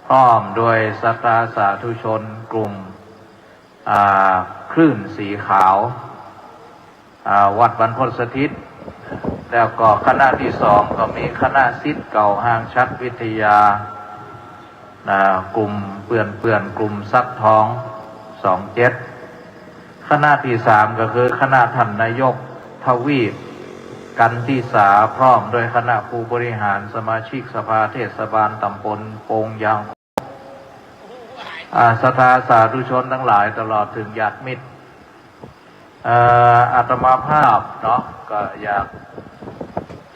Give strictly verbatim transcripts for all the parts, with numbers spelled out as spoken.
พร้อมด้วยศรัทธาสาธุชนกลุ่ม อ่า คลื่นสีขาว อ่า วัดบรรพตสถิต แล้วก็คณะที่สองก็มีคณะศิษย์เก่าห้างฉัตรวิทยา อ่า กลุ่มเปื้อนๆ กลุ่มสักทอง สองเจ็ด คณะที่สามก็คือคณะท่านนายกทวีป กันติสา พร้อมด้วยคณะผู้บริหารสมาชิกสภาเทศบาลตำบลโป่งยาง อ่า ศรัทธาสาธุชนทั้งหลายตลอดถึงญาติมิตร เอ่อ อาตมาภาพเนาะ ก็อยาก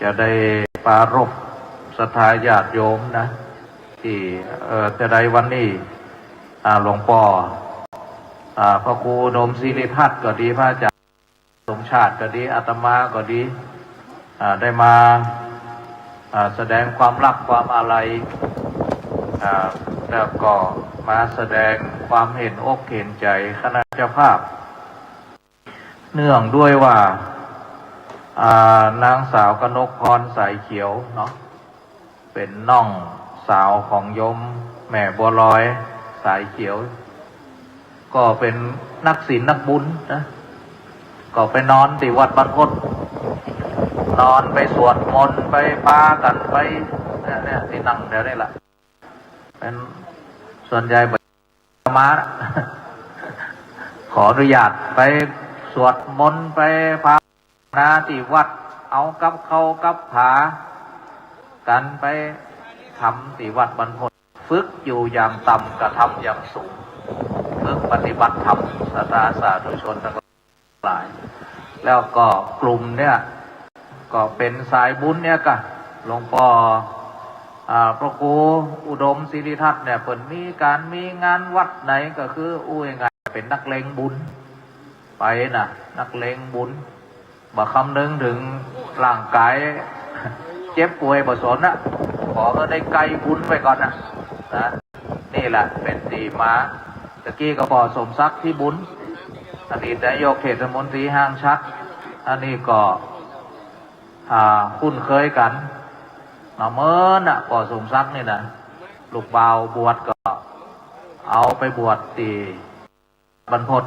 จะได้ปรารภศรัทธาญาติโยมนะ ตี้ เอ่อ จะได้วันนี้ อ่า หลวงป้อ อ่า พระครูอุดมศิริทัตน์ก็ดี พระอาจารย์สมชาติก็ดี อาตมาก็ดี อ่า ได้มา อ่า แสดงความรักความอาลัย อ่า แล้วก็มาแสดงความเห็นอกเห็นใจ๋คณะเจ้าภาพ เนื่องด้วยว่า อ่า นางสาวกนกพรสายเขียวเนาะ เป๋นน้องสาวของโยมแม่บัวลอยสายเขียว ก็เป๋นนักศีลนักบุญนะ ก็ไปนอนตี้วัดบรรพต นอนไปสวดมนต์ไปปากั๋นไป เนี่ย เนี่ย ตี้นั่งแถวนี้แหละ เป๋นส่วนใหญ่ มา ขออนุญาตไปสวดมนต์ไปภาวนาตี้วัด เอากับเข้ากับผากั๋นไปทำตี้วัดบรรพต ฝึกอยู่อย่างต่ำกระทำอย่างสูง ฝึกปฏิบัติธรรมศรัทธาสาธุชนทั้ง หลาย แล้วก็กลุ่มเนี่ย ก็เป๋นสายบุญเนี่ยกะ หลวงป้อ อ่า พระครูอุดมศิริทัตน์เนี่ย เปิ้นมีก๋านมีงานวัดไหนก็คือ อู้ง่ายๆ เป๋นนักเลงบุญไปนะ นักเลงบุญ บ่คำนึงถึงร่างก๋าย เจ็บป่วยบ่สนนะ ขอหื้อได้ใก้บุญไว้ก่อนนะ นะ นี่แหละเป๋นตี้มา ตะกี้ก็ป้อสมศักดิ์พิบูลย์ อดีตนายกเทศมนตรีห้างฉัตร อันนี้ก็ อ่า คุ้นเคยกั๋น มาเมินน่ะ ป้อสมศักดิ์นี่นะ ลูกบ่าวบวชก็เอาไปบวชตี้บรรพต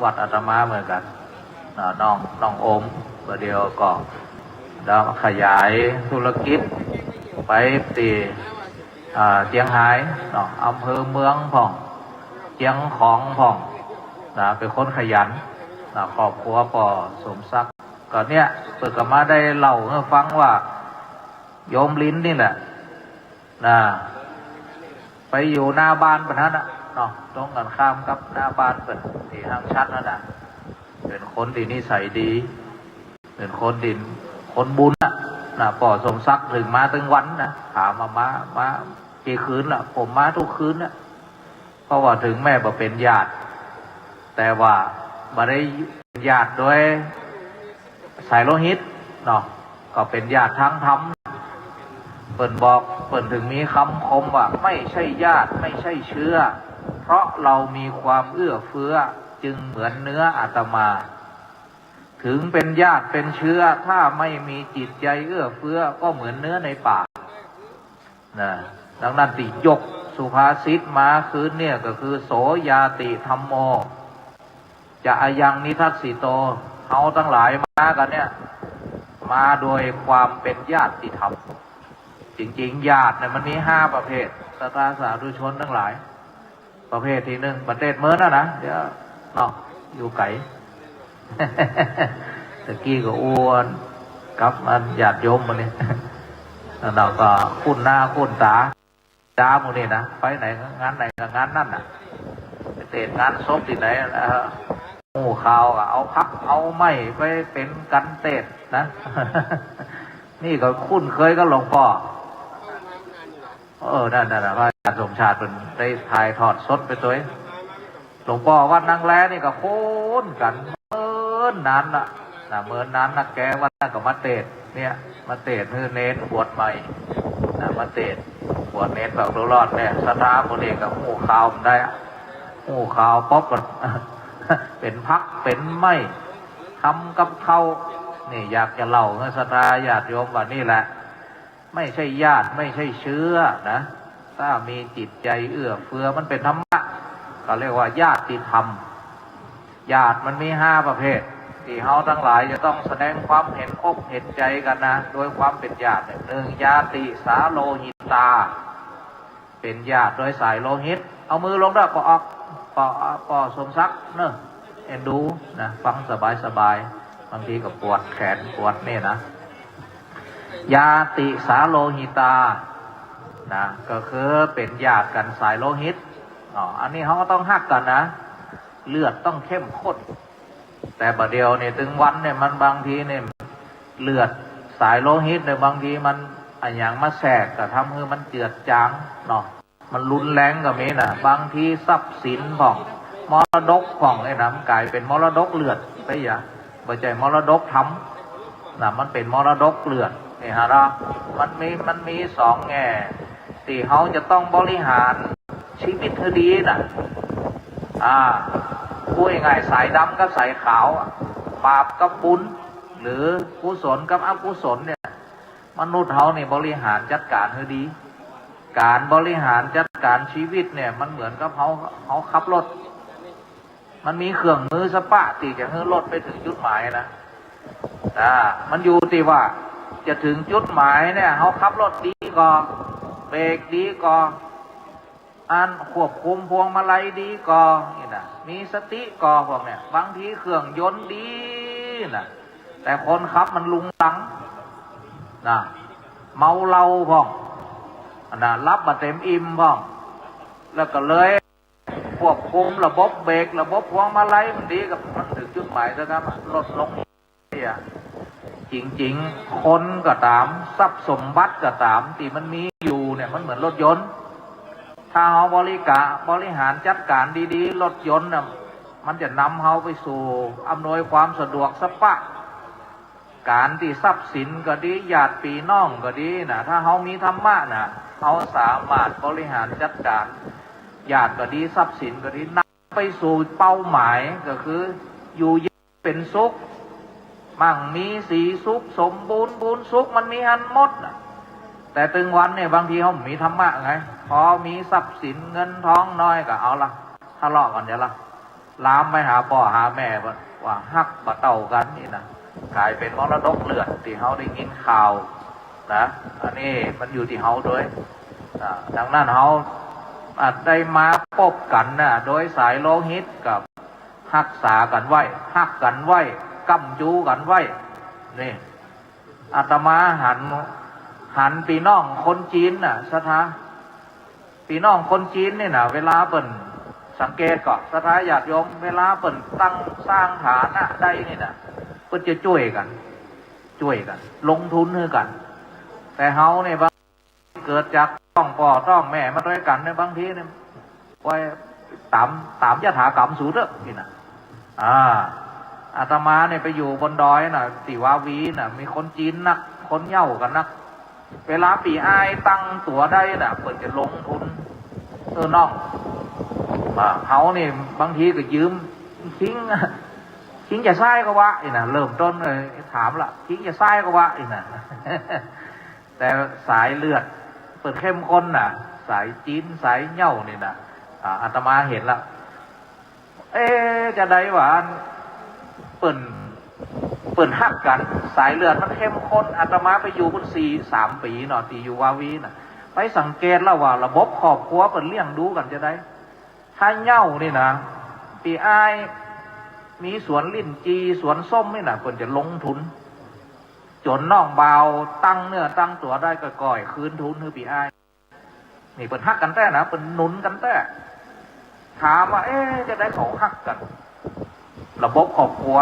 วัดอาตมาเหมือนกั๋น อ่า น้อง น้องโอม ประเดี๋ยวก็ แล้วขยายธุรกิจไปตี้ อ่า เจียงฮายเนาะ อำเภอเมืองพ่อง เจียงของพ่องนะ เป๋นคนขยันนะ ครอบครัวป้อสมศักดิ์ ก็เนี่ย เปิ้นก็มาได้เล่าหื้อฟังว่า โยมลินนี่แหละนะ ไปอยู่หน้าบ้านเปิ้นหั้นน่ะเนาะ ตรงกั๋นข้ามกับหน้าบ้านเปิ้นตี้ห้างฉัตรหั้นน่ะ เป๋นคนตี้นิสัยดี เป๋นคนตี้ คนบุญน่ะ นะ ป้อสมศักดิ์เถิงมาตึงวันนะ ถามว่ามา มากี่คืนละ ผมมาทุกคืนน่ะ เพราะว่าเถิงแม้บ่เป๋นญาติ แต่ว่าบ่ได้เป๋นญาติโดยสายโลหิตเนาะ ก็เป๋นญาติทางธรรม เปิ้นบอก เปิ้นเถิงมีกำคมว่า ไม่ใช่ญาติ ไม่ใช่เชื้อ เพราะเรามีความเอื้อเฟื้อ จึงเหมือนเนื้ออาตมา ถึงเป็นญาติเป็นเชื้อ ถ้าไม่มีจิตใจเอื้อเฟื้อ ก็เหมือนเนื้อในป่า นะ ดังนั้นตี้ยกสุภาษิตมาคืนเนี่ยก็คือ โสญาติธัมโม จะอายังนิทัสสิโต เฮาตังหลายมากั๋นเนี่ย มาโดยความเป๋นญาติธรรม จริงๆ ญาติเนี่ยมันมีห้าประเภท ศรัทธาสาธุชนตังหลาย ประเภทตี้นึ่ง ประเทศเมินน่ะนะ เดี๋ยว เนาะ อยู่ไก๋ ตะกี้ก็อ้วน กับอันญาติโยมมานี่ แล้วก็คุ้นหน้าคุ้นต๋า ต๋าหมู่นี่นะ ไปไหนก็งานไหนก็งานนั้นน่ะ ไปเตศงานศพตี้ไหน เอ่อ ฮู้ข่าวก็เอาผักเอาไม้ไปเป๋นกั๋นเตศนะ นี่ก็คุ้นเคยกับหลวงป้อ เออ นั่น นั่นน่ะ พระอาจารย์สมชาติเปิ้นได้ถ่ายทอดสดไปตวย หลวงป้อวัดนางแลนี่ก็คุ้นกั๋น เมินนานน่ะ นะ เมินนานนักแก วันนั้นก็มาเตศน์ เนี่ย มาเตศน์หื้อเณรบวชใหม่ นะ มาเตศน์บวชเณรปากดูรอดเนี่ย ศรัทธาหมู่นี่ก็ฮู้ข่าวมันได้อะ ฮู้ข่าวป๊อบก็ เป๋นผักเป๋นไม้ ทำกับข้าว นี่อยากจะเล่าหื้อศรัทธาญาติโยมว่านี่แหละ ไม่ใช่ญาติ ไม่ใช่เชื้อนะ ถ้ามีจิตใจ๋เอื้อเฟื้อ มันเป๋นธรรมะ ก็เรียกว่าญาติธรรม ญาติมันมีห้าประเภท ตี้เฮาตังหลายจะต้องแสดงความเห็นอกเห็นใจ๋กั๋นนะ โดยความเป๋นญาติ นึ่ง ญาติสาโลหิตา เป๋นญาติโดยสายโลหิต เอามือลงด้วย ป้อออก ป้อ ป้อสมศักดิ์เนาะ เอ็นดูนะ ฟังสบายๆ บางทีก็ปวดแขนปวดนี่นะ ญาติสาโลหิตา นะ ก็คือเป๋นญาติกั๋นสายโลหิต อ๋อ อันนี้เฮาก็ต้องฮักกั๋นนะ เลือดต้องเข้มข้น แต่บ่าเดี่ยวนี่ ตึงวันนี่ มันบางทีนี่ เลือดสายโลหิตนี่ บางทีมันอะหยังมาแทรก ก็ทำหื้อมันเจือดจางเนาะ มันรุนแรงก็มีนะ บางทีทรัพย์สินพ่อง มรดกพ่องนี่นะ มันก๋ายเป๋นมรดกเลือดไปอะ บ่ใจ้มรดกธรรมนะ มันเป๋นมรดกเลือด นี่ฮะเนาะ มันมี มันมีสองแง่ ตี้เฮาจะต้องบริหารชีวิตหื้อดีนะ อ่า พูดง่ายๆ สายดำกับสายขาวอะ บาปกับบุญ หรือกุศลกับอกุศลเนี่ย มนุษย์เฮานี่บริหารจัดก๋านหื้อดี ก๋านบริหารจัดก๋านชีวิตเนี่ย มันเหมือนกับเฮา เฮาขับรถ มันมีเครื่องมือสะปะตี้จะหื้อรถไปเถิงจุดหมายนะ อ่า มันอยู่ตี้ว่าจะเถิงจุดหมายเนี่ย เฮาขับรถดีก่อ เบรกดีก่อ อันควบคุมพวงมาลัยดีก่อ นี่นะ มีสติก่อ พวกเนี่ย บางทีเครื่องยนต์ดีนะ แต่คนขับมันลุงลังนะ เมาเหล้าพ่องนะ หลับบ่เต็มอิ่มพ่อง แล้วก็เลยควบคุมระบบเบรก ระบบพวงมาลัยมันดีก็ มันเถิงจุดหมายเสียครับ รถลง เนี่ย จริงๆ คนก็ต๋าม ทรัพย์สมบัติก็ต๋าม ตี้มันมีอยู่เนี่ย มันเหมือนรถยนต์ ถ้าเฮาบริกะ บริหารจัดก๋านดีๆ รถยนต์น่ะ มันจะนำเฮาไปสู่อำนวยความสะดวกสะปะ ก๋านตี้ทรัพย์สินก็ดี ญาติปี้น้องก็ดีนะ ถ้าเฮามีธรรมะนะ เฮาสามารถบริหารจัดก๋าน ญาติก็ดี ทรัพย์สินก็ดี นำไปสู่เป้าหมาย ก็คืออยู่เย็นเป๋นสุข มั่งมีสีสุข สมบูรณ์พูนสุข มันมีหั้นหมดน่ะ แต่ตึงวันเนี่ย บางทีเฮาบ่มีธรรมะไง พอมีทรัพย์สินเงินทองน้อยก็เอาละ ทะเลาะกั๋นเดี๋ยวละ ลามไปหาป้อหาแม่ ว่าฮักบ่เต้ากั๋นนี่นะ ก๋ายเป๋นมรดกเลือดตี้เฮาได้ยินข่าวนะ อันนี้มันอยู่ตี้เฮาด้วย อ่า ดังนั้นเฮา อ่า ได้มาปบกั๋นนะ โดยสายโลหิตก็ฮักษากั๋นไว้ ฮักกั๋นไว้ ก้ำจูกั๋นไว้ นี่ อาตมาหัน หันปี้น้องคนจีนน่ะ ศรัทธา ปี้น้องคนจีนนี่นะ เวลาเปิ้น สังเกตก่อ ศรัทธาญาติโยม เวลาเปิ้นตั้ง สร้างฐานะได้นี่นะ เปิ้นจะจ้วยกั๋น จ้วยกั๋น ลงทุนหื้อกั๋น แต่เฮาเนี่ย บาง เกิดจากต๊องป้อต๊องแม่มาตวยกั๋นเนี่ย บางทีเนี่ย ปล่อยต๋าม ต๋ามยถากรรมสูเต๊อะนี่นะ อ่า อาตมาเนี่ยไปอยู่บนดอยน่ะ ตี้วาวีน่ะ มีคนจีนนัก คนเหย้ากั๋นนัก เวลาปี้อ้ายตั้งตั๋วได้น่ะ เปิ้นจะลงทุน เออ น้อง อ่า เฮานี่บางทีก็ยืม คิง คิงจะใซ้ก็ว่าอี้นะ เริ่มต้นเลย ถามละ คิงจะใซ้ก็ว่าอี้นะ แต่สายเลือดเปิ้นเข้มข้นน่ะ สายจีน สายเหย้านี่น่ะ อ่า อาตมาหันละ เอ๊ะ จาใดวะ เปิ้น เปิ้นฮักกั๋น สายเลือดมันเข้มข้น อาตมาไปอยู่ปุ้นสี่ สามปี๋เนาะ ตี้อยู่วาวีน่ะ ไปสังเกตแล้วว่าระบบครอบครัวเปิ้นเลี้ยงดูกั๋นจาใด ถ้าเหย้านี่นะ ปี้อ้ายมีสวนลิ้นจี่ สวนส้มนี่นะ เปิ้นจะลงทุน จ๋นน้องบ่าวตั้งเนื้อตั้งตั๋วได้ ก็ก้อยคืนทุนหื้อปี้อ้าย นี่เปิ้นฮักกั๋นแต๊นะ เปิ้นหนุนกั๋นแต๊ ถามว่า เอ๊ะ จาใดเขาฮักกั๋น ระบบครอบครัว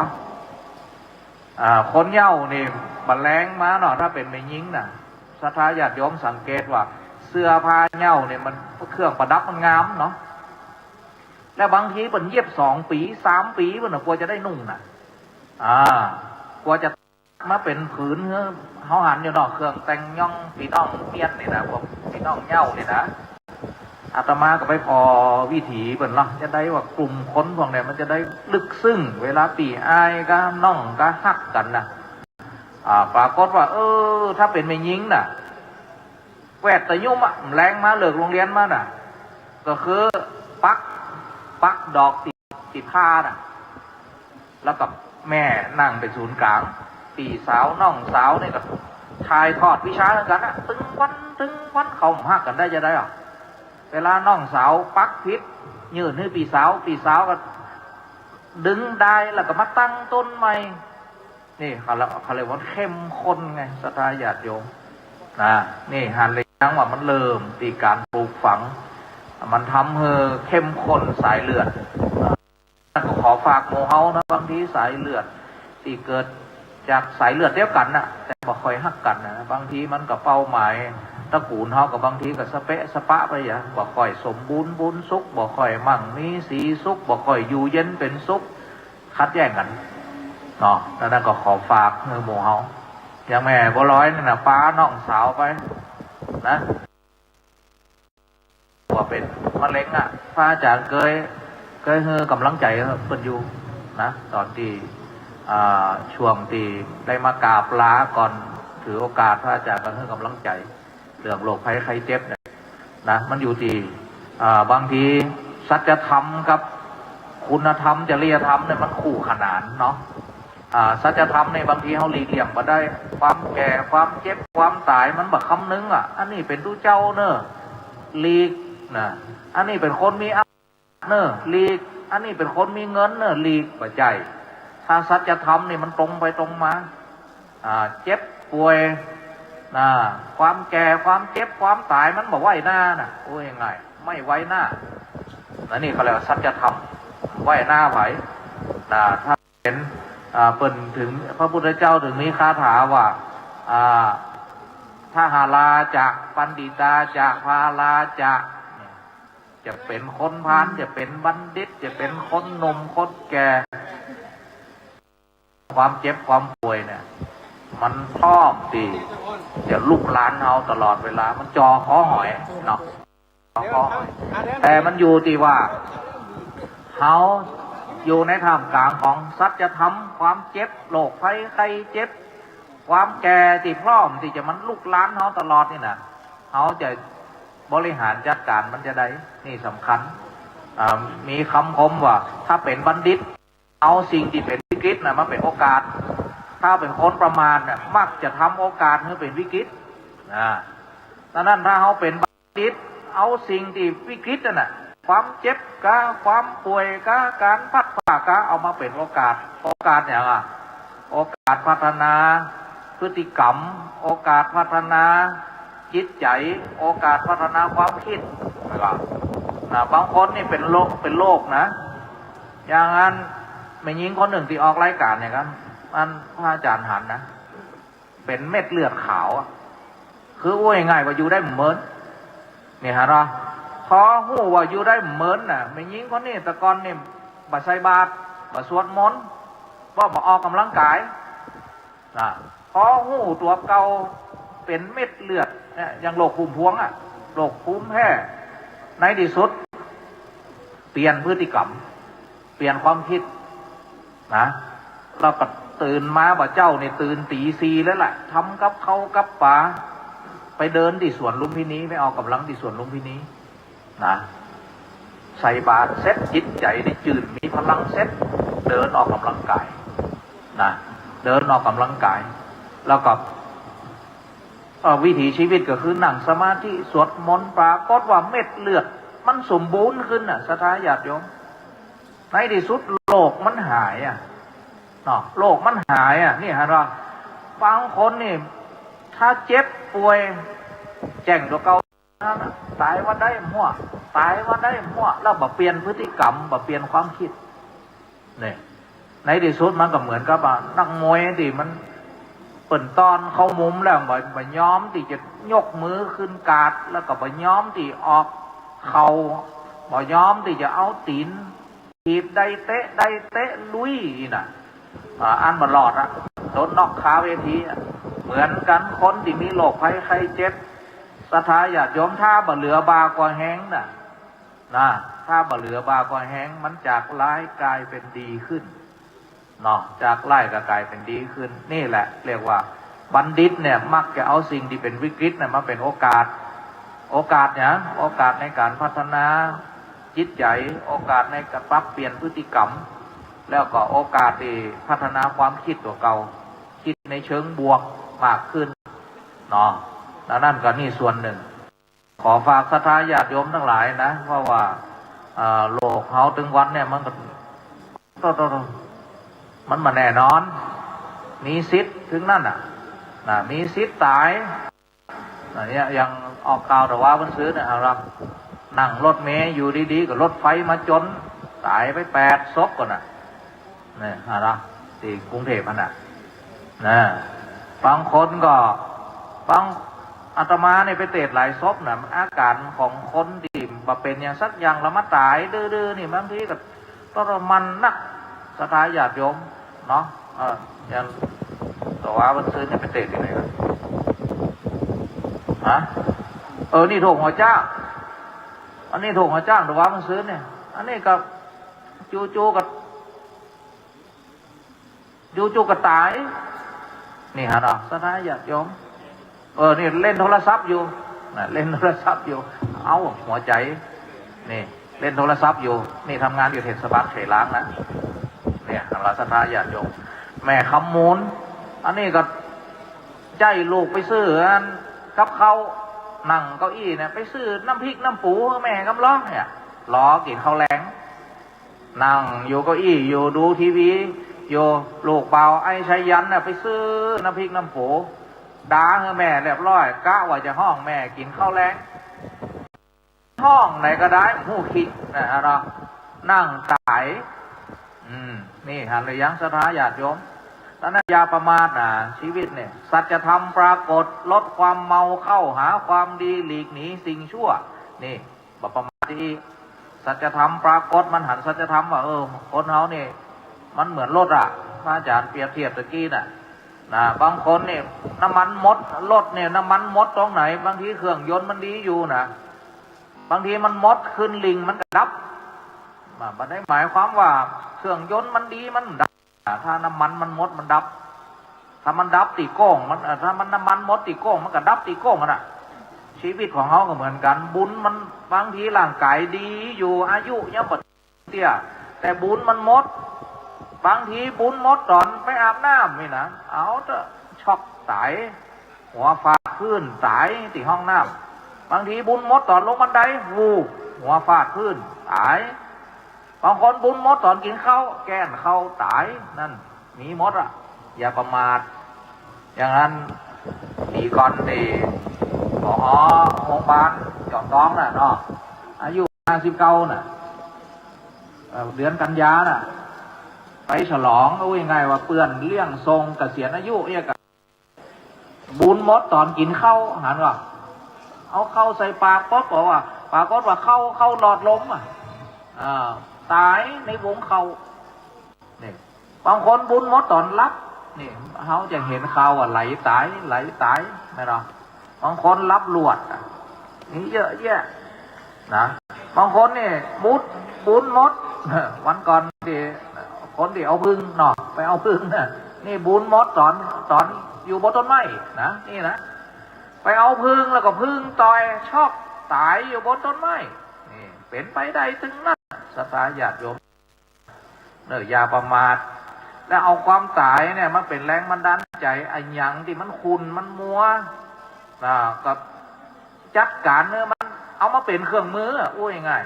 อ่า คนเหย้านี่บ่แลงมาเนาะ ถ้าเป๋นแม่ญิงน่ะ ศรัทธาญาติโยมสังเกตว่า เสื้อผ้าเหย้านี่มัน เครื่องประดับมันงามเนาะ แล้วบางทีเปิ้นเย็บสองปี๋ สามปี๋ เปิ้นน่ะ กว่าจะได้นุ่งน่ะ อ่า กว่าจะ มาเป๋นผืน เฮาหันอยู่เนาะ เครื่องแต่งย่องปี้น้องเมียนนี่นะ พวกปี้น้องเหย้านี่นะ อาตมาก็ไปผ่อวิถีเปิ้นเนาะ จาใดว่ากลุ่มคนพวกเนี่ยมันจะได้ลึกซึ้ง เวลาปี้อ้ายกับน้องก็ฮักกั๋นน่ะ อ่า ปรากฏว่า เออ ถ้าเป๋นแม่ญิงน่ะ แวดตะยุมอะ แลงมาเลิกโฮงเฮียนมาน่ะ ก็คือปัก ปักดอกตี้ ตี้ผ้าน่ะ แล้วก็แม่นั่งเป๋นศูนย์ก๋าง ปี้สาวน้องสาวนี่ก็ถ่ายทอดวิชากั๋นน่ะ ตึงวันตึงวัน เขาบ่ฮักกั๋นได้จาใดอะ เวลาน้องสาวปักผิด ยื่นหื้อปี้สาว ปี้สาวก็ดึงด้ายแล้วก็มาตั้งต้นใหม่ นี่เขาเรียก เขาเรียกว่าเข้มข้นไง ศรัทธาญาติโยม นะ นี่หันหรือยังว่ามันเริ่มตี้ก๋านปลูกฝัง มันทำหื้อเข้มข้นสายเลือด ก็ขอฝากหมู่เฮานะ บางทีสายเลือดตี้เกิดจากสายเลือดเดียวกั๋นน่ะ แต่บ่ค่อยฮักกั๋นน่ะ บางทีมันก็เป้าหมายตระกูลเฮาก็บางทีก็สะเปะสะปะไปอะ บ่ค่อยสมบูรณ์พูนสุข บ่ค่อยมั่งมีสีสุข บ่ค่อยอยู่เย็นเป๋นสุข ขัดแย้งกั๋นเนาะ อันนั้นก็ขอฝากหื้อหมู่เฮา อย่างแม่บัวลอยนี่น่ะ ปาน้องสาวไปนะ ว่าเป๋นมะเร็งอะ พระอาจารย์เกย เกยหื้อก๋ำลังใจ๋เปิ้นอยู่นะ ต๋อนตี้ อ่า ช่วงตี้ได้มากราบลาก่อนถือโอกาส พระอาจารย์ก็หื้อก๋ำลังใจ๋ เรื่องโรคภัยไข้เจ็บเนี่ยนะ มันอยู่ตี้ อ่า บางทีสัจธรรมกับคุณธรรม จริยธรรมเนี่ยมันคู่ขนานเนาะ อ่า สัจธรรมเนี่ยบางทีเฮาหลีกเลี่ยงบ่ได้ ความแก่ ความเจ็บ ความต๋าย มันบ่คำนึงอะ อันนี้เป๋นตุ๊เจ้าเน่อ หลีกนะ อันนี้เป๋นคนมีอำนาจเน่อ หลีก อันนี้เป๋นคนมีเงินเน่อ หลีก บ่ใจ้ ถ้าสัจธรรมนี่มันตรงไปตรงมา อ่า เจ็บป่วยนะ ความแก่ ความเจ็บ ความต๋าย มันบ่ไว้หน้าน่ะ โอ้ย ง่าย ไม่ไว้หน้า อันนี้เขาเรียกว่าสัจธรรม ไว้หน้าใผนะ ถ้าเป๋น อ่า เปิ้นถึง พระพุทธเจ้าถึงมีคาถาว่า อ่า ทหาราจะ ปัณฑิตาจะ พาราจะ เนี่ย จะเป๋นคนพาล จะเป๋นบัณฑิต จะเป๋นคนหนุ่มคนแก่ ความเจ็บความป่วยเนี่ย มันพร้อมตี้จะลุกลานเฮาตลอดเวลา มันจ่อคอหอยเนาะ จ่อคอหอย แต่มันอยู่ตี้ว่าเฮาอยู่ในท่ามกลางของสัจธรรม ความเจ็บ โรคภัยไข้เจ็บ ความแก่ตี้พร้อมตี้จะมันลุกลานเฮาตลอดนี่น่ะ เฮาจะบริหารจัดก๋านมันจาใด นี่สำคัญ อ่า มีกำคมว่า ถ้าเป๋นบัณฑิต เอาสิ่งตี้เป๋นวิกฤตน่ะมาเป๋นโอกาส ถ้าเป๋นคนประมาทน่ะ มักจะทำโอกาสหื้อเป๋นวิกฤต อ่า ดังนั้นถ้าเฮาเป๋นบัณฑิต เอาสิ่งตี้วิกฤตนั่นน่ะ ความเจ็บกา ความป่วยกา ก๋านพลัดพรากกา เอามาเป๋นโอกาส โอกาสหยังอะ โอกาสพัฒนาพฤติกรรม โอกาสพัฒนาจิตใจ๋ โอกาสพัฒนาความกึ๊ด แล้วก็ นะ บางคนนี่เป๋นโรค เป๋นโรคนะ อย่างอันแม่ญิงคนนึ่งตี้ออกรายก๋านเนี่ยครับ อันพระอาจ๋ารย์หันนะ เป๋นเม็ดเลือดขาวอะ คืออู้ง่ายๆว่าอยู่ได้บ่เหมิน นี่ฮะเนาะ พอฮู้ว่าอยู่ได้บ่เหมินน่ะ แม่ญิงคนนี้แต่ก่อนนี่บ่ใส่บาตร บ่สวดมนต์ บ่ บ่ออกก๋ำลังก๋าย นะ พอฮู้ตั๋วเก่าเป๋นเม็ดเลือดเนี่ย อย่างโรคภูมิพวงอะ โรคภูมิแพ้ ในตี้สุด เปลี่ยนพฤติกรรม เปลี่ยนความกึ๊ดนะ แล้วก็ตื่นมาบ่าเจ๊านี่ ตื่นตี๋สี่เลยแหละ ทำกับข้าวกับป๋า ไปเดินตี้สวนลุมพินี ไปออกก๋ำลังตี้สวนลุมพินี นะ ใส่บาตรเสร็จ จิตใจ๋นี่จืน มีพลังเสร็จ เดินออกก๋ำลังก๋าย นะ เดินออกก๋ำลังก๋าย แล้วก็ เอ่อ วิถีชีวิตก็คือนั่งสมาธิ สวดมนต์ ปรากฏว่าเม็ดเลือดมันสมบูรณ์ขึ้นน่ะ ศรัทธาญาติโยม ในตี้สุดโรคมันหายอะ เนาะ โรคมันหายอะ นี่หันว่า บางคนนี่ ถ้าเจ็บป่วย แจ้งตั๋วเก่า นั้นน่ะ ต๋ายวันใดบ่ฮู้ ต๋ายวันใดบ่ฮู้ แล้วบ่เปลี่ยนพฤติกรรม บ่เปลี่ยนความกึ๊ด นี่ ในตี้สุดมันก็เหมือนกับว่านักมวยตี้มันเปิ้นต้อนเข้ามุมแล้ว บ่ บ่ยอมตี้จะยกมือขึ้นกาด แล้วก็บ่ยอมตี้ออกเข่า บ่ยอมตี้จะเอาตี๋น ถีบได้ เตะได้ เตะลุยนี่น่ะ อ่า อันบ่รอดอะ โดนน็อกคาเวทีอะ เหมือนกั๋น คนตี้มีโรคภัยไข้เจ็บ ศรัทธาญาติโยม ถ้าบ่เหลือบ่ากว่าแฮงน่ะ นะ ถ้าบ่เหลือบ่ากว่าแฮง มันจากร้ายกลายเป๋นดีขึ้น เนาะ จากร้ายก็กลายเป๋นดีขึ้น นี่แหละเรียกว่าบัณฑิตเนี่ย มักจะเอาสิ่งตี้เป๋นวิกฤตน่ะมาเป๋นโอกาส โอกาสเนี่ย โอกาสในก๋านพัฒนาจิตใจ๋ โอกาสในก๋านปรับเปลี่ยนพฤติกรรม แล้วก็โอกาสตี้พัฒนาความกึ๊ดตั๋วเก่า กึ๊ดในเชิงบวกมากขึ้นเนาะ ดังนั้นก็นี่ส่วนนึ่ง ขอฝากศรัทธาญาติโยมตังหลายนะ เพราะว่า เอ่อ โลกเฮาตึงวันเนี่ยมันก็ มันบ่แน่นอน มีสิทธิ์ตึงนั้นน่ะ นะ มีสิทธิ์ต๋าย นะ เนี่ย อย่างออกข่าวตะวาวันซืนเนี่ย เอาละ นั่งรถเมล์อยู่ดีๆ ก็รถไฟมาจ๋น ต๋ายไปแปดศพก่อนน่ะ เนี่ย เอาละ ตี้กรุงเทพฯหั้นน่ะ นะ บางคนก็ บาง อาตมาเนี่ยไปเตศน์หลายศพน่ะ อาก๋านของคนตี้บ่เป๋นหยังสักอย่าง แล้วมาต๋ายดื้อๆ นี่ บางทีก็ ทรมานนัก ศรัทธาญาติโยมเนาะ เออ อย่างตะวาวันซืนเนี่ยไปเตศน์ตี้ไหนวะ ฮะ เออ นี่โถงหัวจ๊าง อันนี้โถงหัวจ๊างตะวาวันซืนเนี่ย อันนี้ก็ จู่ๆ ก็ จู่ๆ ก็ต๋าย นี่ฮะเนาะ ศรัทธาญาติโยม เออ นี่เล่นโทรศัพท์อยู่ นะ เล่นโทรศัพท์อยู่ เอ้า หัวใจ๋ นี่ เล่นโทรศัพท์อยู่ นี่ทำงานอยู่เทศบาลเขตหลางนะ เนี่ย เอาละ ศรัทธาญาติโยม แม่คำมูล อันนี้ก็ ใจ๊ลูกไปซื้ออันกับข้าว นั่งเก้าอี้เนี่ย ไปซื้อน้ำพริกน้ำปู๋ แม่กำลังเนี่ย รอกิ๋นข้าวแลง นั่งอยู่เก้าอี้อยู่ ดูทีวีอยู่ ลูกบ่าวไอ้ชัยยันต์น่ะ ไปซื้อน้ำพริกน้ำปู๋ ดาหื้อแม่เรียบร้อย กะว่าจะฮ้องแม่กิ๋นข้าวแลง ฮ้องไหนก็ได้ ฮู้คิดนะฮะเนาะ นั่งต๋าย อืม นี่หันหรือยัง ศรัทธาญาติโยม ดังนั้นอย่าประมาทนะ ชีวิตเนี่ย สัจธรรมปรากฏ ลดความเมา เข้าหาความดี หลีกหนีสิ่งชั่ว นี่ บ่ประมาทตี้ สัจธรรมปรากฏ มันหันสัจธรรมว่า เออ คนเฮานี่ มันเหมือนรถอะ พระอาจ๋ารย์เปรียบเทียบตะกี้น่ะ นะ บางคนนี่ น้ำมันหมด รถเนี่ย น้ำมันหมดตรงไหน บางทีเครื่องยนต์มันดีอยู่นะ บางทีมันหมด ขึ้นหลิ่งมันก็ดับ อ่ะ บ่ได้หมายความว่าเครื่องยนต์มันดีมันดับ ถ้าน้ำมันมันหมดมันดับ ถ้ามันดับตี้โก้ง มัน เอ่อ ถ้ามันน้ำมันหมดตี้โก้ง มันก็ดับตี้โก้งอะน่ะ ชีวิตของเฮาก็เหมือนกั๋น บุญมัน บางทีร่างก๋ายดีอยู่ อายุยังบ่เตี้ย แต่บุญมันหมด บางทีบุญหมดต๋อนไปอาบน้ำนี่นะ เอาเต๊อะ ช็อกต๋าย หัวฟาดพื้นต๋ายตี้ห้องน้ำ บางทีบุญหมดต๋อนลงบันได วูบ หัวฟาดพื้นต๋าย บางคนบุญหมดต๋อนกิ๋นข้าว แก้นข้าวต๋าย นั่นมีหมดอะ อย่าประมาท อย่างนั้น มีก่อนตี้ ผอ โฮงบาลจอมทองน่ะเนาะ อายุห้าสิบเก้าน่ะ เอ่อ เดือนกันยาน่ะ ไปฉลอง เอาง่ายๆ ว่าเปื้อนเลี้ยงส่งเกษียณอายุเนี่ยก็ บุญหมดต๋อนกิ๋นข้าว หันก่อ เอาข้าวใส่ปากปั๊บ บอกว่า ปรากฏว่าข้าว ข้าวหลอดลมอะ อ่า ต๋ายในวงข้าว นี่ บางคนบุญหมดต๋อนหลับ นี่ เฮาจะหันข่าวว่าไหลต๋าย ไหลต๋าย แม่นบ่ บางคนหลับลวดอะ มีเยอะแยะ นะ บางคนนี่บุญ บุญหมด วันก่อนตี้ คนตี้เอาผึ้งเนาะ ไปเอาผึ้งน่ะ นี่บุญหมดต๋อน ต๋อนอยู่บนต้นไม้นะ นี่นะ ไปเอาผึ้งแล้วก็ผึ้งต่อย ช็อกต๋ายอยู่บนต้นไม้ นี่ เป๋นไปได้ตึงนั้น ศรัทธาญาติโยม เนอะ อย่าประมาท แล้วเอาความต๋ายเนี่ยมาเป๋นแรงบันดาลใจ๋ อะหยังตี้มันขุ่นมันมัว อ่า ก็จัดก๋านเนอะ มันเอามาเป๋นเครื่องมืออะ อู้ง่าย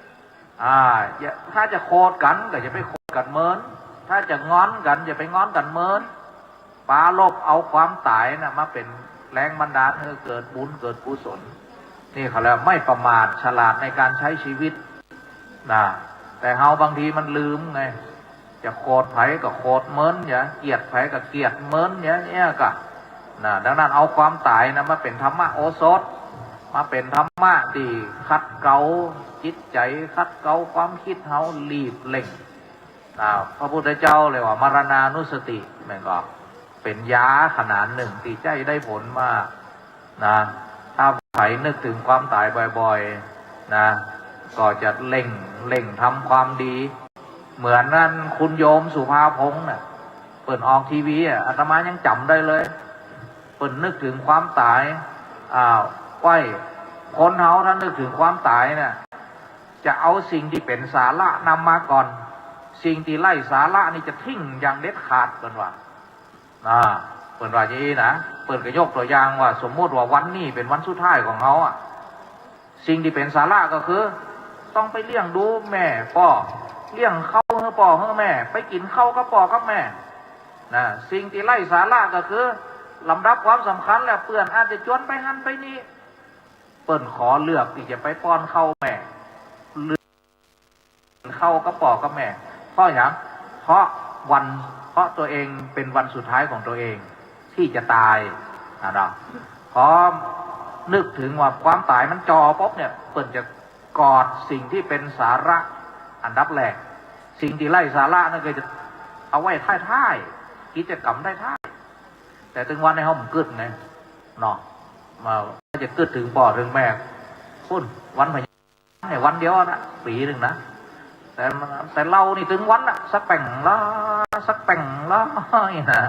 ๆ อ่า อย่า ถ้าจะโขดกั๋นก็อย่าไปโขดกั๋นเมิน ถ้าจะงอนกั๋นอย่าไปงอนกั๋นเมิน ปรารภเอาความต๋ายน่ะมาเป๋นแรงบันดาลหื้อเกิดบุญเกิดกุศล นี่เขาเรียกว่าไม่ประมาท ฉลาดในการใช้ชีวิต นะ แต่เฮาบางทีมันลืมไง จะโขดใผก็โขดเมิน จะเกลียดใผก็เกลียดเมิน จะเนี่ยก็ นะ ดังนั้นเอาความต๋ายนะมาเป๋นธรรมโอสถ มาเป๋นธรรมะตี้ขัดเกลาจิตใจ๋ ขัดเกลาความกึ๊ดเฮา รีบเร่ง นะ พระพุทธเจ้าเรียกว่ามรณานุสติ แม่นก่อ เป๋นยาขนาดนึ่งตี้ใจ๊ได้ผลมาก นะ ถ้าใผนึกเถิงความต๋ายบ่อยๆ นะ ก็จะเร่ง เร่งทำความดี เหมือนนั้นคุณโยมสุภาพงษ์น่ะ เปิ้นออกทีวีอะ อาตมายังจ๋ำได้เลย เปิ้นนึกเถิงความต๋าย อ้าว ไหว้ คนเฮาถ้านึกเถิงความต๋ายน่ะ จะเอาสิ่งตี้เป๋นสาระนำมาก่อน สิ่งตี้ไร้สาระนี่จะทิ้งอย่างเด็ดขาด เปิ้นว่า อ่า เปิ้นว่าอย่างอี้นะ เปิ้นก็ยกตั๋วอย่างว่า สมมุติว่าวันนี้เป๋นวันสุดท้ายของเฮาอะ สิ่งตี้เป๋นสาระก็คือ ต้องไปเลี้ยงดูแม่ป้อ เลี้ยงข้าวหื้อป้อหื้อแม่ ไปกิ๋นข้าวกับป้อกับแม่ นะ สิ่งตี้ไร้สาระก็คือ ลำดับความสำคัญแล้ว เปื้อนอาจจะจวนไปหั้นไปนี่ เปิ้นขอเลือกตี้จะไปป้อนข้าวแม่ หรือข้าวกับป้อกับแม่ เพราะหยัง เพราะวัน เพราะตั๋วเองเป๋นวันสุดท้ายของตั๋วเองตี้จะต๋าย นะเนาะ พอนึกเถิงว่าความต๋ายมันจ่อปุ๊บเนี่ย เปิ้นจะกอดสิ่งตี้เป๋นสาระอันดับแรก สิ่งตี้ไร้สาระนั่นก็จะเอาไว้ท้ายๆ กิจกรรมท้ายๆ แต่ตึงวันนี้เฮาบ่กึ๊ดไง เนาะ มาจะกึ๊ดเถิงป้อเถิงแม่ ปุ้น วันพญา เนี่ยวันเดียวนะ ปี๋นึ่งนะ แต่มัน แต่เฮานี่ตึงวันน่ะ สักแป่งละ สักแป่งละ นี่นะ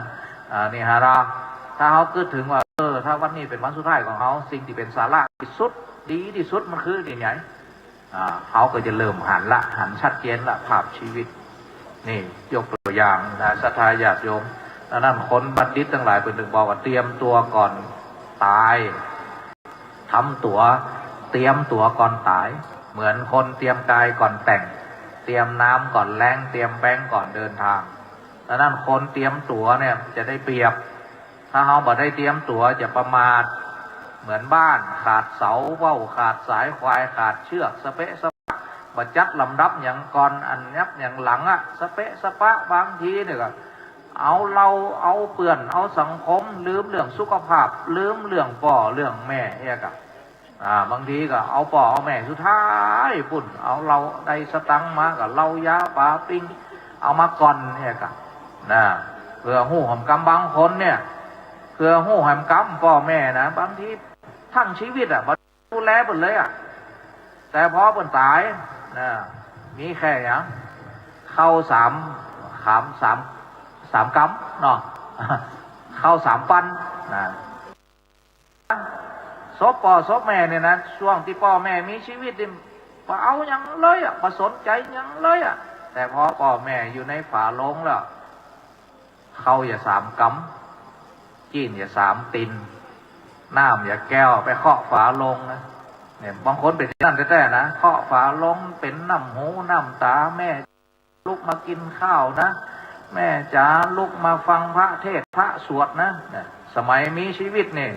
อ่า นี่ฮะนะ ถ้าเฮากึ๊ดเถิงว่า เออ ถ้าวันนี้เป๋นวันสุดท้ายของเฮา สิ่งตี้เป๋นสาระตี้สุด ดีตี้สุดมันคือตี้ไหน อ่า เฮาก็จะเริ่มหันละ หันชัดเจนละ ภาพชีวิต นี่ยกตั๋วอย่างนะ ศรัทธาญาติโยม ดังนั้นคนบัณฑิตตังหลายเปิ้นเถิงบอกว่า เตรียมตั๋วก่อนต๋าย ทำตั๋ว เตรียมตั๋วก่อนต๋าย เหมือนคนเตรียมกายก่อนแต่ง เตรียมน้ำก่อนแล้ง เตรียมแบงก์ก่อนเดินทาง ดังนั้นคนเตรียมตั๋วเนี่ยจะได้เปรียบ ถ้าเฮาบ่ได้เตรียมตั๋วจะประมาท เหมือนบ้านขาดเสา ว่าวขาดสาย ควายขาดเชือก สะเปะสะปะ บ่จัดลำดับหยังก่อน อันดับหยังหลังอะ สะเปะสะปะ บางทีเนี่ยก็ เอาเฮา เอาเปื้อน เอาสังคม ลืมเรื่องสุขภาพ ลืมเรื่องป้อเรื่องแม่ เอี้ยก่ะ อ่า บางทีก็เอาป้อเอาแม่สุดท้ายปุ้น เอาเหล้า ได้สตังค์มาก็เหล้ายาปาปิ้ง เอามาก่อน เอี้ยก่ะ นะ เปื้อฮู้หำกำ บางคนเนี่ย เปื้อฮู้หำกำป้อแม่นะ บางทีทั้งชีวิตอะ ดูแลเปิ้นเลยอะ แต่พอเปิ้นต๋าย นะ มีแค่หยัง ข้าวสาม ขามสาม สามกำ เนาะ ข้าวสามปัน นะ ศพป้อศพแม่เนี่ยนะ ช่วงตี้ป้อแม่มีชีวิตนี่ บ่เอาหยังเลยอะ บ่สนใจ๋หยังเลยอะ แต่พอป้อแม่อยู่ในฝาโลงแล้ว ข้าวอย่าสามกำ จีนอย่าสามตี๋น น้ำอย่าแก้ว ไปเคาะฝาโลงนะ เนี่ย บางคนเป๋นอย่างนั้นแต๊ๆ นะ เคาะฝาโลง เป๋นน้ำหูน้ำต๋า แม่ ลุกมากิ๋นข้าวนะ แม่จ๋า ลุกมาฟังพระเทศน์พระสวดนะ เนี่ย สมัยมีชีวิตนี่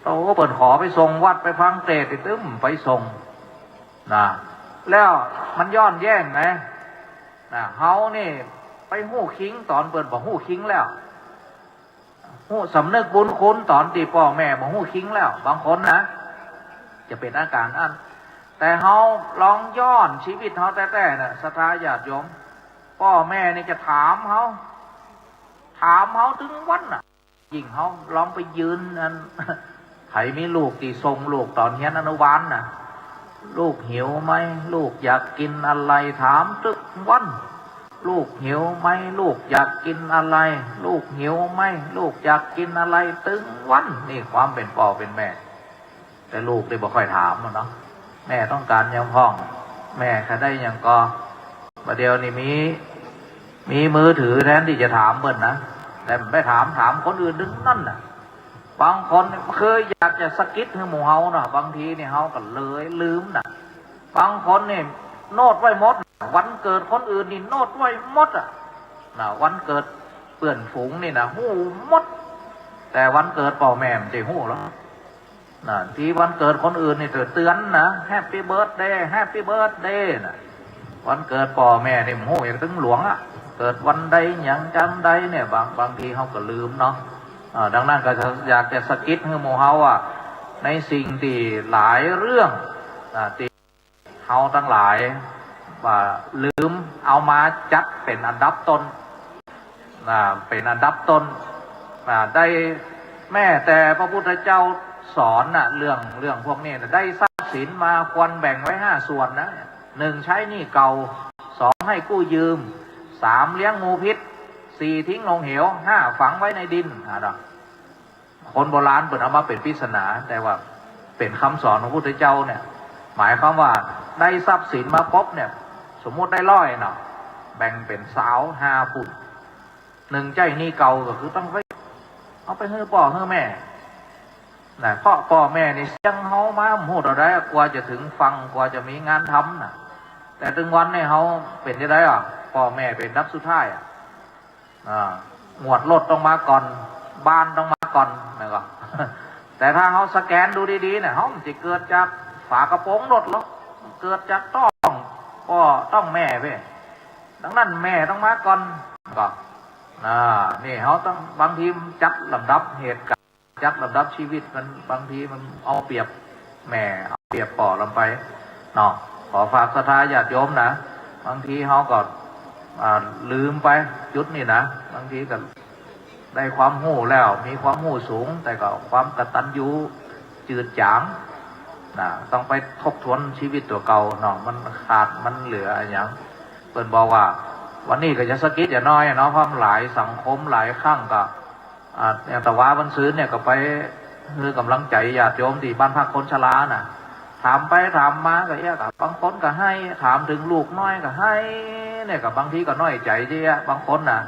โอ้ เปิ้นขอไปส่งวัด ไปฟังเทศน์ ตึ้มไปส่ง นะ แล้วมันย้อนแย้งไง นะ เฮานี่ไปฮู้คิงต๋อนเปิ้นบ่ฮู้คิงแล้ว ฮู้สำนึกบุญคุณต๋อนตี้ป้อแม่บ่ฮู้คิงแล้ว บางคนนะ จะเป๋นอาก๋ารอั้น แต่เฮาลองย้อนชีวิตเฮาแต๊ๆ นะ ศรัทธาญาติโยม ป้อแม่นี่จะถามเฮา ถามเฮาตึงวันน่ะ ยิ่งเฮาลองไปยืนอัน ใผมีลูกตี้ส่งลูกต๋อนเฮียนอนุบาลน่ะ ลูกหิวไหม ลูกอยากกิ๋นอะไร ถามตึกวัน ลูกหิวไหม ลูกอยากกิ๋นอะไร ลูกหิวไหม ลูกอยากกิ๋นอะไร ตึงวัน นี่ความเป๋นป้อเป๋นแม่ แต่ลูกนี่บ่ค่อยถามอะเนาะ แม่ต้องก๋ารหยังพ่อง แม่ใค่ได้หยังก่อ บ่าเดี่ยวนี้มี มีมือถือแทนตี้จะถามเปิ้นนะ แต่บ่ถาม ถามคนอื่นตึงนั้นน่ะ บางคนคืออยากจะสะกิดหื้อหมู่เฮาเนาะ บางทีนี่เฮาก็เลยลืมน่ะ บางคนนี่โน้ตไว้หมด วันเกิดคนอื่นนี่โน้ตไว้หมดอะ นะ วันเกิดเปื้อนฝูงนี่นะ ฮู้หมด แต่วันเกิดป้อแม่บ่ได้ฮู้หรอก นะ ตี้วันเกิดคนอื่นนี่เตือนนะ Happy birthday Happy birthday นะ วันเกิดป้อแม่นี่บ่ฮู้อย่างตึงหลวงอะ เกิดวันใดหยังจังใดเนี่ย บาง บางทีเฮาก็ลืมเนาะ อ่า ดังนั้นก็อยากจะสะกิดหื้อหมู่เฮาอะ ในสิ่งตี้หลายเรื่อง อ่า ตี้ เฮาตังหลาย อ่า ลืมเอามาจัดเป๋นอันดับต้น อ่า เป๋นอันดับต้น อ่า ได้ แม้แต่พระพุทธเจ้าสอนน่ะ เรื่อง เรื่องพวกนี้น่ะ ได้ทรัพย์สินมาควรแบ่งไว้ห้าส่วนนะ หนึ่ง ใช้หนี้เก่า สอง ให้กู้ยืม สาม เลี้ยงงูพิษ สี่ ทิ้งลงเหว ห้า ฝังไว้ในดิน อ่า เนาะ คนโบราณเปิ้นเอามาเป๋นปริศนา แต่ว่า เป๋นกำสอนของพระพุทธเจ้าเนี่ย หมายความว่าได้ทรัพย์สินมาปุ๊บเนี่ย สมมุติได้ร้อยเนาะ แบ่งเป๋นซาวห้าfunn นึ่งใจ๊หนี้เก่าก็คือต้องไป เอาไปหื้อป้อหื้อแม่นะ เพราะป้อแม่นี่เสี้ยงเฮามาบ่ฮู้เต้าใด กว่าจะเถิงฝั่ง กว่าจะมีงานทำนะ แต่ตึงวันนี้เฮาเป๋นจะไดอะ ป้อแม่เป๋นอันดับสุดท้ายอะ อ่า งวดรถต้องมาก่อน บ้านต้องมาก่อน แม่นก่อ แต่ถ้าเฮาสแกนดูดีๆ เนี่ย เฮาบ่ได้เกิดจากฝากระโปรงรถหรอก เกิดจากต๊องป้อต๊องแม่เว้ย ดังนั้นแม่ต้องมาก่อน ก็ อ่า นี่เฮาต้อง บางทีจัดลำดับเหตุก๋ารณ์ จัดลำดับชีวิตมัน บางทีมันเอาเปรียบแม่ เอาเปรียบป้อลำไปเนาะ ขอฝากศรัทธาญาติโยมนะ บางทีเฮาก็ อ่า ลืมไปจุดนี้นะ บางทีก็ได้ความฮู้แล้ว มีความฮู้สูง แต่ก็ความกตัญญูจืดจางนะ ต้องไปทบทวนชีวิตตั๋วเก่าเนาะ มันขาดมันเหลืออะหยัง เปิ้นบอกว่า วันนี้ก็จะสะกิดจะน้อยเนาะ เพราะมันหลายสังคมหลายครั้งก็ อ่า อย่างตะวาวันซืนเนี่ยก็ไปหื้อกำลังใจ๋ญาติโยมตี้บ้านพักคนชราน่ะ ถามไปถามมาก็เอี้ย ก็บางคนก็ไห้ ถามเถิงลูกน้อยก็ไห้ เนี่ยก็บางทีก็น้อยใจ๋เยียะ บางคนน่ะ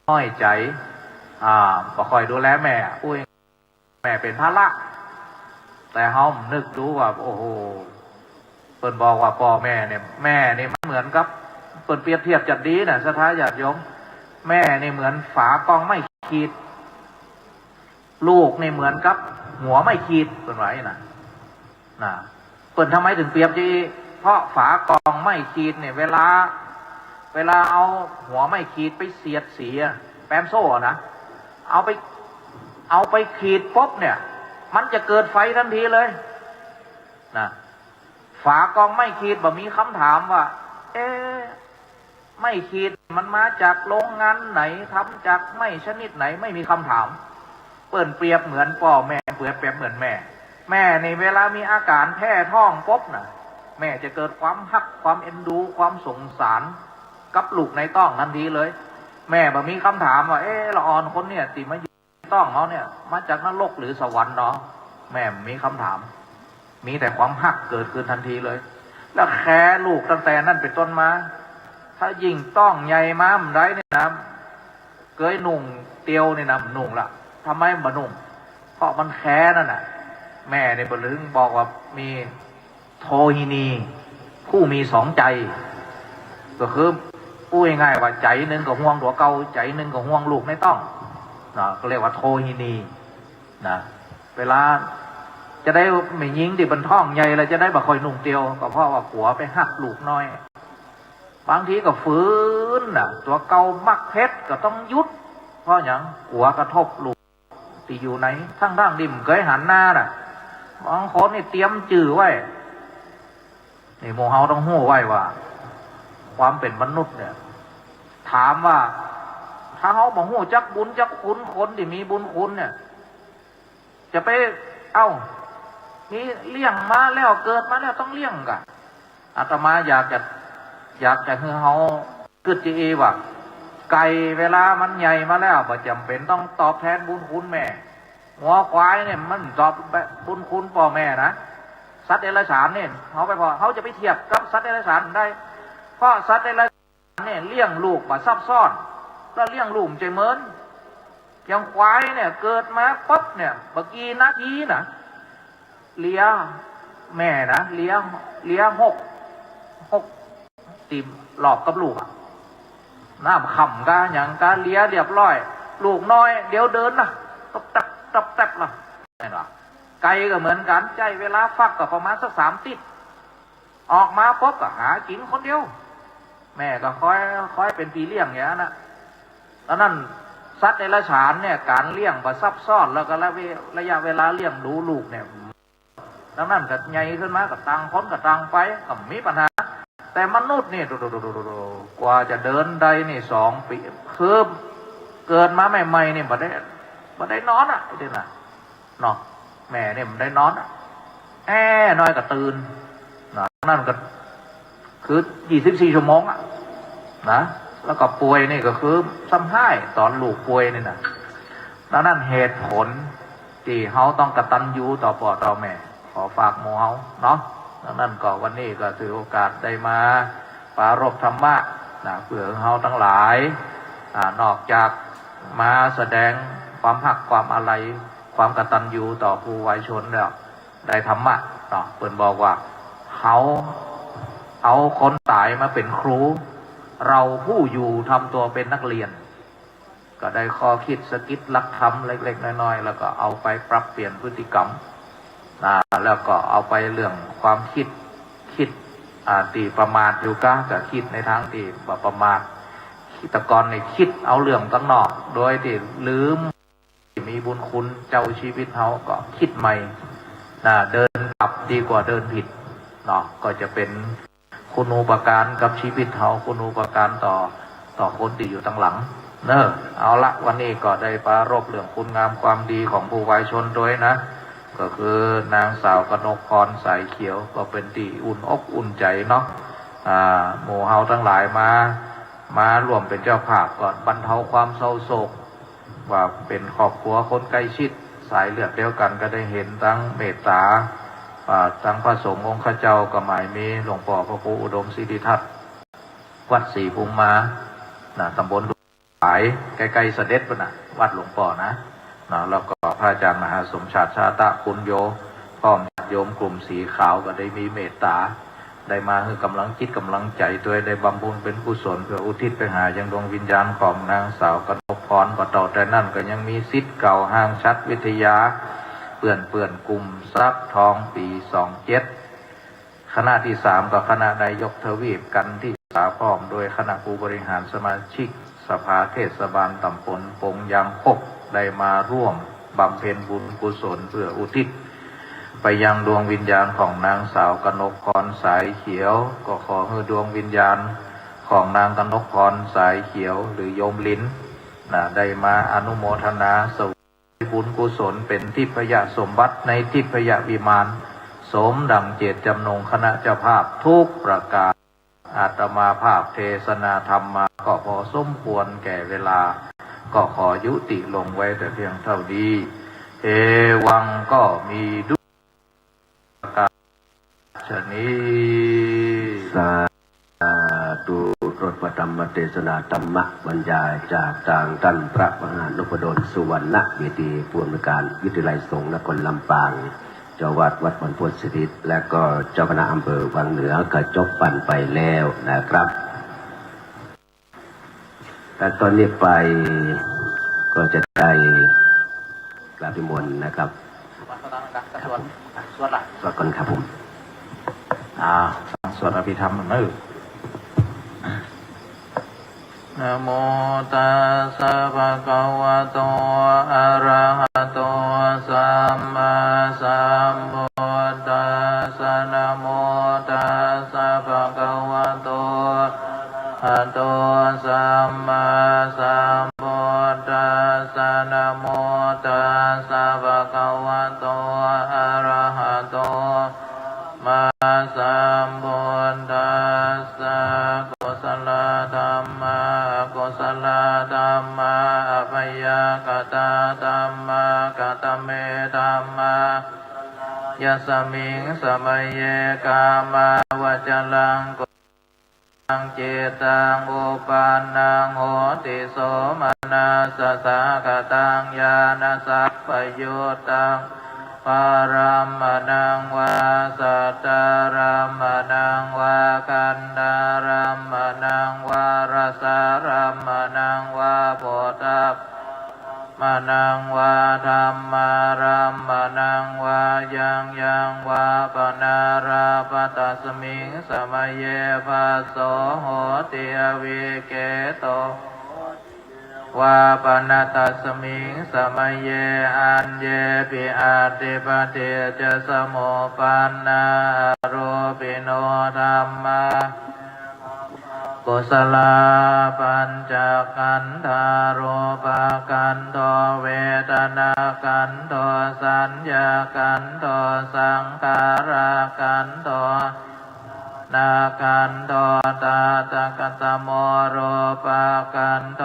น้อยใจ๋ อ่า บ่ค่อยดูแลแม่ อู้ย แม่เป๋นภาระ แต่เฮานึกดูว่า โอ้โห เปิ้นบอกว่าป้อแม่เนี่ย แม่นี่มันเหมือนกับ เปิ้นเปรียบเทียบจัดดีนะ ศรัทธาญาติโยม แม่นี่เหมือนฝากล่องไม้ขีด ลูกนี่เหมือนกับหัวไม้ขีด เปิ้นว่าอี้นะ นะ เปิ้นทำไมเถิงเปรียบจะอี้ เพราะฝากล่องไม้ขีดเนี่ย เวลา เวลาเอาหัวไม้ขีดไปเสียดสีอะ แปมโซ่อะนะ เอาไป เอาไปขีดปุ๊บเนี่ย มันจะเกิดไฟตันทีเลยนะ ฝากล่องไม้ขีดบ่มีกำถามว่า เอ๊ะ ไม้ขีดมันมาจากโรงงานไหน ทำจากไม้ชนิดไหน ไม่มีกำถาม เปิ้นเปรียบเหมือนป้อแม่ เปิ้นเปรียบเหมือนแม่ แม่นี่เวลามีอาก๋านแพ้ท้องปุ๊บน่ะ แม่จะเกิดความฮัก ความเอ็นดู ความสงสารกับลูกในต๊องตันทีเลย แม่บ่มีกำถามว่า เอ๊ะ ละอ่อนคนเนี่ยตี้มาอยู่ในต๊องเฮาเนี่ย มาจากนรกหรือสวรรค์เนาะ แม่บ่มีกำถาม มีแต่ความฮักเกิดขึ้นตันทีเลย แล้วแคร์ลูกตั้งแต่นั้นเป๋นต้นมา ถ้ายิ่งต๊องใหญ่มาบ่าใดเนี่ยนะ เกยนุ่งเตียวเนี่ยนะ นุ่งละ ทำไมบ่นุ่ง เพราะมันแคร์นั่นน่ะ แม่เนี่ยเปิ้นเถิงบอกว่ามีโทหินี ผู้มีสองใจ๋ ก็คืออู้ง่ายๆว่าใจ๋นึ่งก็ห่วงตั๋วเก่า ใจ๋นึ่งก็ห่วงลูกในต๊องนะ ก็เรียกว่าโทหินีนะ เวลาจะได้ แม่ญิงตี้เปิ้นท้องใหญ่แล้วจะได้บ่ค่อยนุ่งเตียว ก็เพราะว่ากั๋วไปฮักลูกน้อย บางทีก็ฝืนน่ะ ตั๋วเก่ามักเพ็ดก็ต้องหยุด เพราะหยัง กั๋วกระทบลูกตี้อยู่ใน ทั้งๆ ตี้บ่เกยหันหน้าน่ะ บางคนนี่เตรียมจื้อไว้ นี่หมู่เฮาต้องฮู้ไว้ว่า ความเป๋นมนุษย์เนี่ย ถามว่า ถ้าเฮาบ่ฮู้จักบุญจักคุณคนตี้มีบุญคุณเนี่ย จะไป เอ้า มีเลี้ยงมาแล้ว เกิดมาแล้วต้องเลี้ยงก่ะ อาตมาอยากจะ อยากจะหื้อเฮากึ๊ดจะอี้ว่า ไก่เวลามันใหญ่มาแล้ว บ่จ๋ำเป๋นต้องตอบแทนบุญคุณแม่ งัวควายเนี่ยมันตอบบุญคุณป้อแม่นะ สัตว์เดรัจฉานเนี่ย เฮาไปพอ เฮาจะไปเทียบกับสัตว์เดรัจฉานบ่ได้ เพราะสัตว์เดรัจฉานเนี่ยเลี้ยงลูกบ่ซับซ้อน แล้วเลี้ยงลูกบ่ใจ้เหมิน อย่างควายเนี่ยเกิดมาปุ๊บเนี่ย บ่กี่นาทีน่ะ เลียแม่นะ เลีย เลียหก หก ตี้รอบกับลูกอะ น้ำค่ำกาหยังกา เลียเรียบร้อย ลูกน้อยเดี๋ยวเดินนะ ต๊อบแต๊บ ต๊อบแต๊บนะ แม่นบ่ ไก่ก็เหมือนกั๋น ใจ๊เวลาฟักก็ประมาณสักสามติ๊ด ออกมาปุ๊บก็หากิ๋นคนเดียว แม่ก็คอย คอยเป๋นปี้เลี้ยงอย่างนั้นน่ะ ดังนั้นสัตว์เดรัจฉานเนี่ย ก๋านเลี้ยงบ่ซับซ้อน แล้วก็ระเว- ระยะเวลาเลี้ยงดูลูกเนี่ย ดังนั้นก็ใหญ่ขึ้นมาก็ต่างคนก็ต่างไป ก็บ่มีปัญหา แต่มนุษย์นี่ โถๆๆๆ กว่าจะเดินได้นี่สองปี๋ คือเกิดมาใหม่ๆ นี่บ่ได้ บ่ได้นอนอะ ไอ้เดี๋ยวน่ะ เนาะ แม่เนี่ยมันได้นอนอะ แอ้น้อยก็ตื่นนะ นั่นก็คือยี่สิบสี่ชั่วโมงอะนะ แล้วก็ป่วยนี่ก็คือซ้ำฮ้ายต๋อนลูกป่วยนี่นะ ดังนั้นเหตุผลตี้เฮาต้องกตัญญูต่อป้อต่อแม่ ขอฝากหมู่เฮาเนาะ ดังนั้นก็วันนี้ก็ถือโอกาสได้มาปรารภธรรมะนะ เปื้อเฮาตังหลาย อ่า นอกจากมาแสดงความฮัก ความอาลัย ความกตัญญูต่อครูวายชนแล้ว ได้ธรรมะเนาะ เปิ้นบอกว่า เฮาเอาคนต๋ายมาเป๋นครู เราผู้อยู่ทำตัวเป็นนักเรียน ก็ได้ข้อคิดสะกิดหลักธรรมเล็กๆ น้อยๆ แล้วก็เอาไปปรับเปลี่ยนพฤติกรรม นะ แล้วก็เอาไปเรื่องความคิด คิด อ่า ตี้ประมาทอยู่กา ก็คิดในทางตี้บ่ประมาท แต่ก่อนนี่คิดเอาเรื่องตังนอก โดยตี้ลืม มีบุญคุณเจ้าชีวิตเฮาก็คิดใหม่ นะ เดินกลับดีกว่าเดินผิดเนาะ ก็จะเป๋นคุณูปการกับชีวิตเฮา คุณูปการต่อ ต่อคนตี้อยู่ตังหลัง เนาะ เอาละ วันนี้ก็ได้ปรารภเรื่องคุณงามความดีของครูวายชนตวยนะ ก็คือนางสาวกนกพร สายเขียว ก็เป๋นตี้อุ่นอกอุ่นใจ๋เนาะ อ่า หมู่เฮาตังหลายมา มาร่วมเป๋นเจ้าภาพก็บรรเทาความเศร้าโศก ว่าเป๋นครอบครัวคนใก้ชิด สายเลือดเดียวกั๋น ก็ได้หันตึงเมตต๋า อ่า ตึงพระสงฆ์องค์ข้าเจ้าก็หมายมีหลวงป้อพระครูอุดมสิริทัศน์ วัดศรีภูมิมา นะ ต๋ำบลหลวงฝาย ใก้ๆ เสด็จปู๊นนะ วัดหลวงป้อนะ นะ แล้วก็พระอาจ๋ารย์มหาสมชาติ ชาตะปุญโญ พร้อมญาติโยมกลุ่มสีขาวก็ได้มีเมตต๋า ได้มาหื้อก๋ำลังจิตก๋ำลังใจ๋ตวย ได้บำเพ็ญเป๋นกุศลเปื้ออุทิศไปหายังดวงวิญญาณของนางสาวกนกพร ก็ต่อแต่นั้นก็ยังมีศิษย์เก่าห้างฉัตรวิทยา เปื้อนๆ กลุ่มทรัพย์ทองปีสองเจ็ด คณะตี้สามก็คณะนายกทวีป กันที่สา พร้อมโดยคณะผู้บริหาร สมาชิกสภาเทศบาลต๋ำบลปงยางคก ได้มาร่วมบำเพ็ญบุญกุศลเปื้ออุทิศไปยังดวงวิญญาณของนางสาวกนกพร สายเขียว ก็ขอหื้อดวงวิญญาณของนางกนกพร สายเขียว หรือโยมลิน นะ ได้มาอนุโมทนาสวยบุญกุศลเป๋นทิพยสมบัติในทิพยวิมาน สมดังเจตจำนงคณะเจ้าภาพทุกประก๋าน อาตมาภาพเทศนาธรรมมาก็พอสมควรแก่เวลา ก็ขอยุติลงไว้แต่เพียงเต้านี้ เอวังก็มีด้วยประก๋านฉะนี้ สาธุ รถพระธรรมเทศนาธรรมบรรยายจากตางต้านพระมหานพดล สุวรรณเวที ผู้อำนวยการวิทยาลัยสงฆ์นครลำปาง เจ้าวัดวัดบรรพตสถิต และก็เจ้าคณะอำเภอวังเหนือ ก็จบปันไปแล้วนะครับ แต่ตอนนี้ไปก็จะได้กราบนิมนต์นะครับ สวดก่อนครับผม อ่า ฟังสวดอภิธรรมเนาะ นะโมตัสสะภะคะวะโต อะระหะโต สัมมาสัมพุทธัสสะ นะโมตัสสะภะคะวะโต อะระหะโต สัมมาสัมพุทธัสสะ นะโมตัสสะภะคะวะโต อะระหะโต มาสัมพุทธัสสะ กุศลธัมมา อกุศลธัมมา อัพยากตาธัมมา กะตะเมธัมมา ยัสมิงสะมะเย กามาวจรังกุ ตัง จิตตัง อุปปันนัง โหติ โสมนัสสะสะหะกะตัง ญาณสัมปยุตตัง วารัมมณัง วา สัตตารัมมณัง วา คันธารัมมณัง วา รสารัมมณัง วา โผฏฐัพพะ มณัง วา ธัมมารัมมณัง วา ยัง ยัง วา ปะนารัปปะ ตัสมิงสะมะเย ภัสโส โหติ อวิคเขโต วา ปะนะ ตัสมิงสะมะเย อัญเยปิ อัตถิปะติจจะ สมุปปันนา อารูปิโน ธัมมา กุศลา ปัญจขันธา รูปขันโธ เวทนาขันโธ สัญญาขันโธ สังขารขันโธ น ณขันโธ ตถาคตโม รูปขันโธ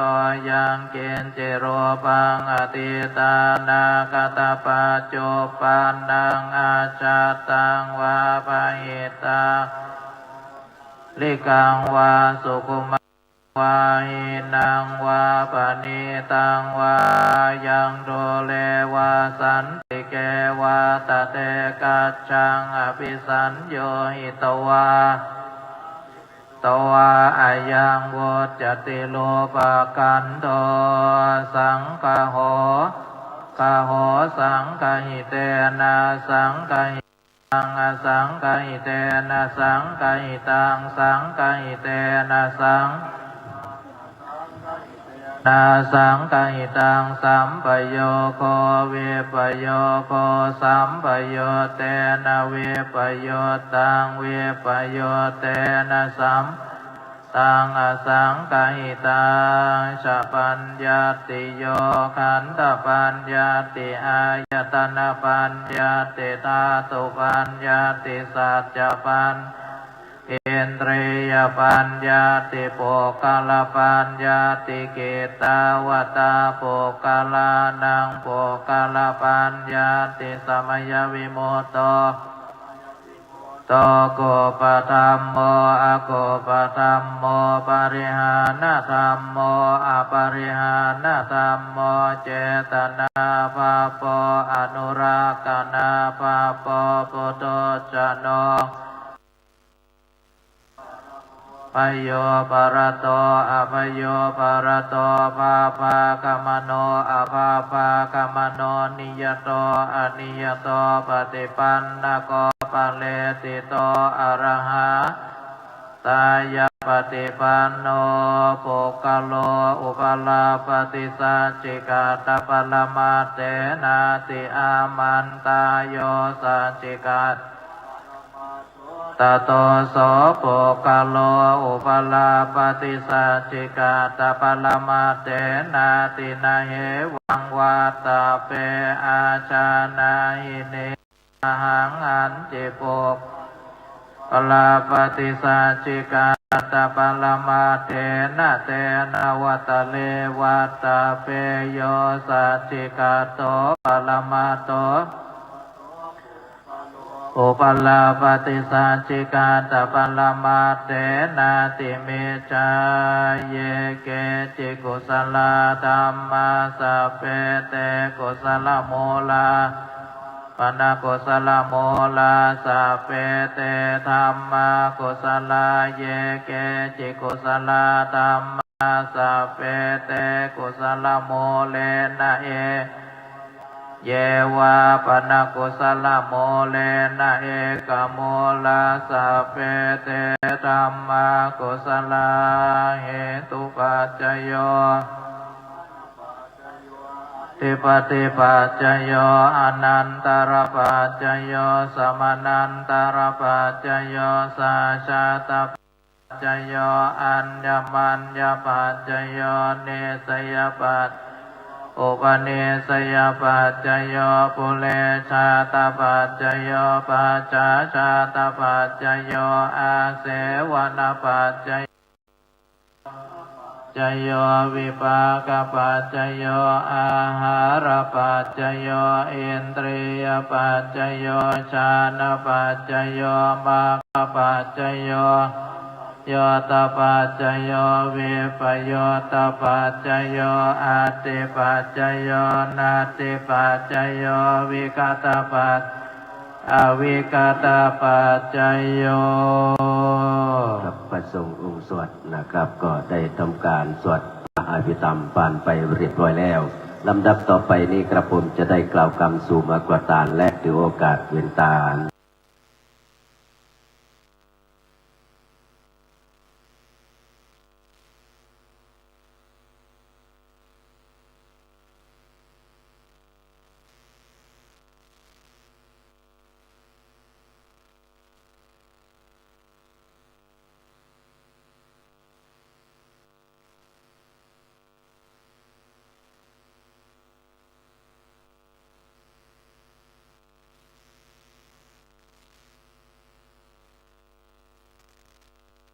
ยังกิญจิ รูปัง อตีตานาคตปัจจุปปันนัง อจจตังวา บหิตา ลิกังวา สุขุม วา หีนังวา ปะนีตังวา ยังดูเลวา สันติเกวา ตะเท กัจฉัง อภิสัญญูหิตวา ตวา อะยัง วุจจติ รูปขันโธ สังคโห คโห สังคหิเตนะ สังคหิ ตัง อสังคหิเตนะ สังคหิตัง สังคหิเตนะ สัง นะ สังคหิตัง สัมปโยโค วิปโยโค สัมปยุตเตนะ วิปยุตตัง วิปยุตเตนะ สัม ตัง อสังคหิตัง ชปัญญัตติโย ขันธปัญญัตติ อายตนะปัญญัตติ ธาตุปัญญัตติ สัจจะปัญ อินทรียปัญญัตติ ปุคคลปัญญัตติ กิตตาวตา ปุคคลานัง ปุคคลปัญญัตติ สมัยวิมุตโต โต กุปธัมโม อกุปธัมโม ปริหานธัมโม อปริหานธัมโม เจตนาภัพโพ อนุรักขณาภัพโพ ปุถุชโน พโยปรโต อพโยปรโต ภัพพาคมโน อภัพพาคมโน นิยโต อนิยโต ปฏิปันนโก ปะเรสิโต อรหา ตายะปฏิปันโน ปุคคโล อุปลพพติ สัจฉิกัตถปรมัตเถนะติ อามันตา โย สัจฉิกัตถ ตโต โส ปุคคโล อุปลพพติ สัจฉิกัตถปรมัตเถนะติ นะเหวัง วัตตะเป อาชานาหิเน นะหัง หันจิ ปุคคโล อุปลพพพติ สัจฉิกัตถปรมัตเถนะ เตนะ วัตตะเร วัตตะเป โย สัจฉิกัตโถ ปรมัตโถ อุปลพพติ สัจฉิกัตถปรมัตเถนะติ มิจฉา เย เกจิ กุสลา ธัมมา สัพเพ เต กุสลมูลา ปะนะ กุสลมูลา สัพเพ เต ธัมมา กุสลา เย เกจิ กุสลา ธัมมา สัพเพ เต กุสลมูเลนะ เอ เยวา ปะนะ กุสลมูเลนะ เอกมูลา สัพเพ เต ธัมมา กุสลา เหตุปัจจโย อธิปติปัจจโย อนันตรปัจจโย สมนันตรปัจจโย สัจจปัจจโย อัญญมัญญปัจจโย นิสสยปัจจโย อุปนิสสยปัจจโย ปุเรชาตปัจจโย ปัจฉาชาตปัจจโย อาเสวนปัจจโย จโย วิปากปัจจโย อาหารปัจจโย อินทรียปัจจโย ฌานปัจจโย มรรคปัจจโย โยตปัจจโย วิปโยตปัจจโย อัตถิปัจจโย นัตถิปัจจโย วิคตปัจ อวิคตปัจจโย ครับ พระสงฆ์องค์สวดนะครับ ก็ได้ทำการสวดพระอภิธรรมผ่านไปเรียบร้อยแล้ว ลำดับต่อไปนี้กระผมจะได้กล่าวกำสูมากวดตาน และถือโอกาสเวียนตาน